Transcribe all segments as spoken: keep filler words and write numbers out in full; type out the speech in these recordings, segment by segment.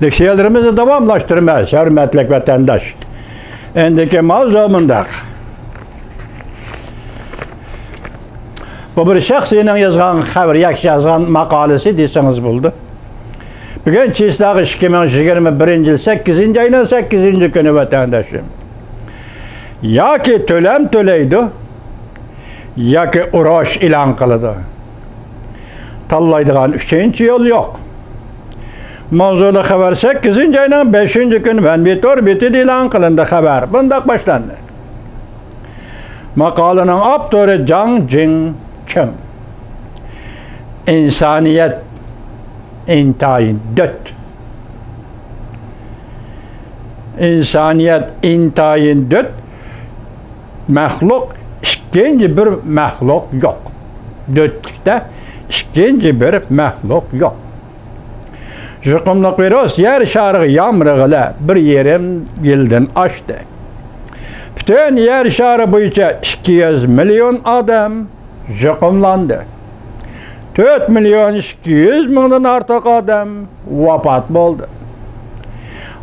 لېكسىيەلىرىمىزنى داۋاملاشتۇرىمىز، ھۆرمەتلىك ۋەتەنداش. ئەندىكى ماۋزۇ مۇنداق. بۇ بىر شەخسىينىڭ يازغان خەۋىرى ياكى يازغان ماقالىسى دېسىڭىز بولىدۇ. بۈگۈن چىسلاغا ئىككى مىڭ يىگىرمە بىرىنچى يىل سەككىزىنچى ئاينىڭ سەككىزىنچى كۈنى، ۋەتەنداشلىرىم. ياكى تۆلەم تۆلەيدۇ، ياكى ئۇرۇش ئېلان قىلىدۇ. تاللايدىغان ئۈچىنچى يول يوق. ماۋزۇلۇق خەۋەر سەككىزىنچى ئاينىڭ بەشىنچى كۈنى مەنبە تور بېتىدە ئېلان قىلىندى. خەۋەر بۇنداق باشلاندى. ماقالىنىڭ ئاپتورى جاڭ جىڭچىڭ. ئىنسانىيەت ئىنتايىن دۆت. ئىنسانىيەت ئىنتايىن دۆت. مەخلۇق، ئىككىنچى بىر مەخلۇق يوق. دۆتلۈكتە ئىككىنچى بىر مەخلۇق يوق. يۇقۇملۇق ۋىرۇس يەر شارىغا يامرىغىلى بىر يېرىم يىلدىن ئاشتى. پۈتۈن يەر شارى بويىچە ئىككى يۈز مىليون ئادەم يۇقۇملاندى. تۆت مىليون ئىككى يۈز مىڭدىن ئارتۇق ئادەم ۋاپات بولدى.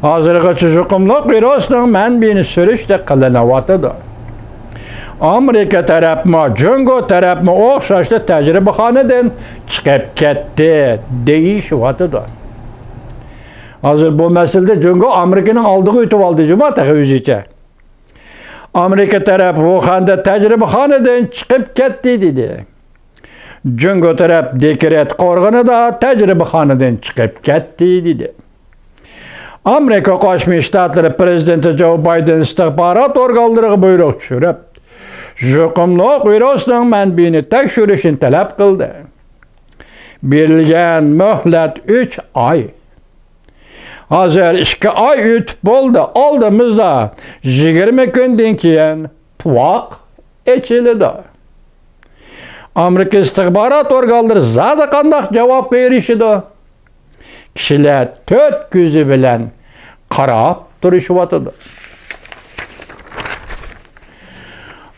ھازىرغىچە يۇقۇملۇق ۋىرۇسنىڭ مەنبىيىنى سۈرۈشتە قىلىنىۋاتىدۇ. ئامېرىكا تەرەپمۇ، جۇڭگو تەرەپمۇ ئوخشاشلا تەجرىبىخانىدىن چىقىپ كەتتى دېيىشىۋاتىدۇ. ھازىر بۇ مەسىلىدە جۇڭگو ئامېرىكىنىڭ ئالدىغا ئۆتۈۋالدى جۇما تېخى ئۆزىچە. ئامېرىكا تەرەپ ۋۇخەندە تەجرىبىخانىدىن چىقىپ كەتتى دېدى. جۇڭگو تەرەپ دېكرېت قورغىنىدا تەجرىبىخانىدىن چىقىپ كەتتى دېدى. ئامېرىكا قوشما شتاتلىرى پىرېزىدېنتى جو بايدېن ئىستىخبارات ئورگانلىرىغا بۇيرۇق چۈشۈرۈپ، يۇقۇملۇق ۋىرۇسنىڭ مەنبىيىنى تەكشۈرۈشنى تەلەپ قىلدى. بېرىلگەن مۆھلەت ئۈچ ئاي. ھازىر ئىككى ئاي ئۆتۈپ بولدى. ئالدىمىزدا يىگىرمە كۈندىن كېيىن تۇۋاق ئېچىلىدۇ. ئامېرىكا ئىستىخبارات ئورگانلىرى زادى قانداق جاۋابقا ئېرىشىدۇ؟ كىشىلەر تۆت كۆزى بىلەن قاراپ تۇرۇشۇۋاتىدۇ.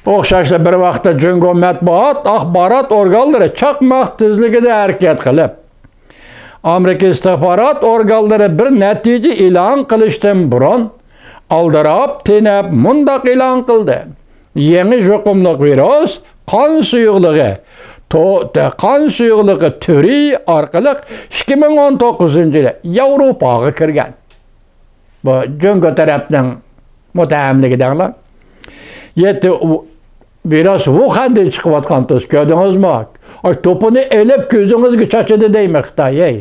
ئوخشاشلا بىر ۋاقىتتا جۇڭگو مەتبۇئات ئاخبارات ئورگانلىرى چاقماق تېزلىكىدە ھەرىكەت قىلىپ، ئامېرىكا ئىستىخبارات ئورگانلىرى بىر نەتىجە ئېلان قىلىشتىن بۇرۇن ئالدىراپ تېنەپ مۇنداق ئېلان قىلدى: يېڭى يۇقۇملۇق ۋىرۇس قان سۇيۇقلۇقى، تو-، قان سۇيۇقلۇقى تۈرى ئارقىلىق ئىككى مىڭ ئون توققۇزىنچى يىلى ياۋروپاغا كىرگەن. بۇ جۇڭگو تەرەپنىڭ مۇتتەھەملىكى دەڭلار. يەتتە، ئۇ ۋىرۇس ۋۇخەندىن چىقىۋاتقان تۇز، كۆردىڭىزمۇ؟ ئاي، توپىنى ئېلىپ كۆزىڭىزگە چاچىدۇ دەيمەن خىتاي، ھەي.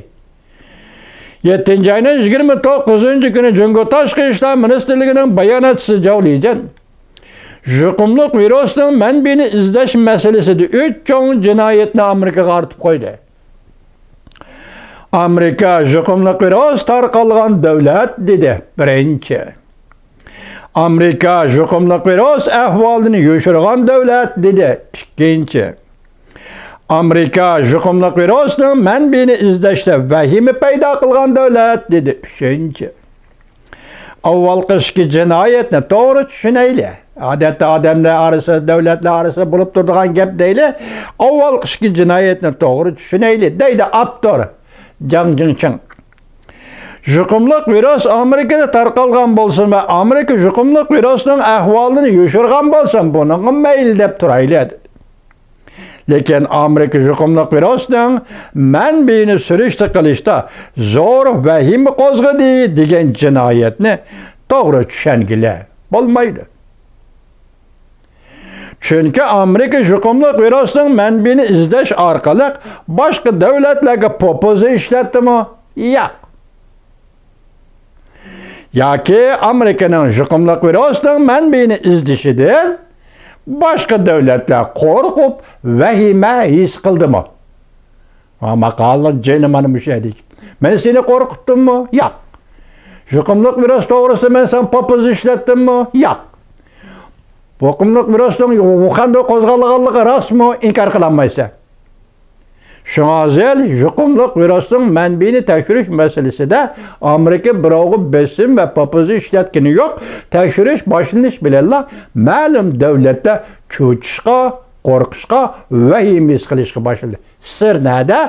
يەتتىنچى ئاينىڭ يىگىرمە توققۇزىنچى كۈنى جۇڭگو تاشقى ئىشلار مىنىستىرلىكىنىڭ باياناتچىسى جاۋ لىجەن يۇقۇملۇق ۋىرۇسنىڭ مەنبىيىنى ئىزدەش مەسىلىسىدە ئۈچ چوڭ جىنايەتنى ئامېرىكىغا ئارتىپ قويدى. ئامېرىكا يۇقۇملۇق ۋىرۇس تارقالغان دۆلەت دېدى، بىرىنچى. ئامېرىكا يۇقۇملۇق ۋىرۇس ئەھۋالىنى يوشۇرغان دۆلەت دېدى، ئىككىنچى. ئامېرىكا يۇقۇملۇق ۋىرۇسنىڭ مەنبىيىنى ئىزدەشتە ۋەھىمە پەيدا قىلغان دۆلەت دېدى، ئۈچىنچى. ئاۋۋالقى ئىككى جىنايەتنى توغرا چۈشىنەيلى. ئادەتتە ئادەملەر ئارىسىدا، دۆلەتلەر ئارىسىدا بولۇپ تۇرىدىغان گەپ دەيلى. ئاۋۋالقى ئىككى جىنايەتنى توغرا چۈشىنەيلى، دەيدۇ ئاپتور جاڭ جىڭچىڭ. يۇقۇملۇق ۋىرۇس ئامېرىكىدا تارقالغان بولسۇن ۋە ئامېرىكا يۇقۇملۇق ۋىرۇسنىڭ ئەھۋالىنى يوشۇرغان بولسۇن، بۇنىڭغا مەيلى دەپ تۇرايلى. لېكىن ئامېرىكا يۇقۇملۇق ۋىرۇسنىڭ مەنبىيىنى سۈرۈشتە قىلىشتا زور ۋەھىمە قوزغىدى دېگەن جىنايەتنى توغرا چۈشەنگىلى بولمايدۇ. چۈنكى ئامېرىكا يۇقۇملۇق ۋىرۇسنىڭ مەنبىيىنى ئىزدەش ئارقىلىق باشقا دۆلەتلەرگە پوپوزا ئىشلەتتىمۇ؟ ياق. ياكى ئامېرىكىنىڭ يۇقۇملۇق ۋىرۇسنىڭ مەنبىيىنى ئىزدىشىدىن باشقا دۆلەتلەر قورقۇپ، ۋەھىمە ھېس قىلدىمۇ؟ ھا، ماقالىنىڭ جېنى مانا مۇشۇ يەردە. مەن سېنى قورقۇتتۇممۇ؟ ياق. يۇقۇملۇق ۋىرۇس توغرىسىدا مەن ساڭا پوپوزا ئىشلەتتىممۇ؟ ياق. يۇقۇملۇق ۋىرۇسنىڭ ۋۇخەندە قوزغالغانلىقى راستمۇ؟ ئىنكار قىلالمايسەن. شۇڭا ھازىر يۇقۇملۇق ۋىرۇسنىڭ مەنبىيىنى تەكشۈرۈش مەسىلىسىدە ئامېرىكا بىراۋغا بېسىم ۋە پوپوزا ئىشلەتكىنى يوق. تەكشۈرۈش باشلىنىش بىلەنلا مەلۇم دۆلەتلەر چۆچۈشقا، قورقۇشقا، ۋەھىمە ھېس قىلىشقا باشلىدى. سىر نەدە؟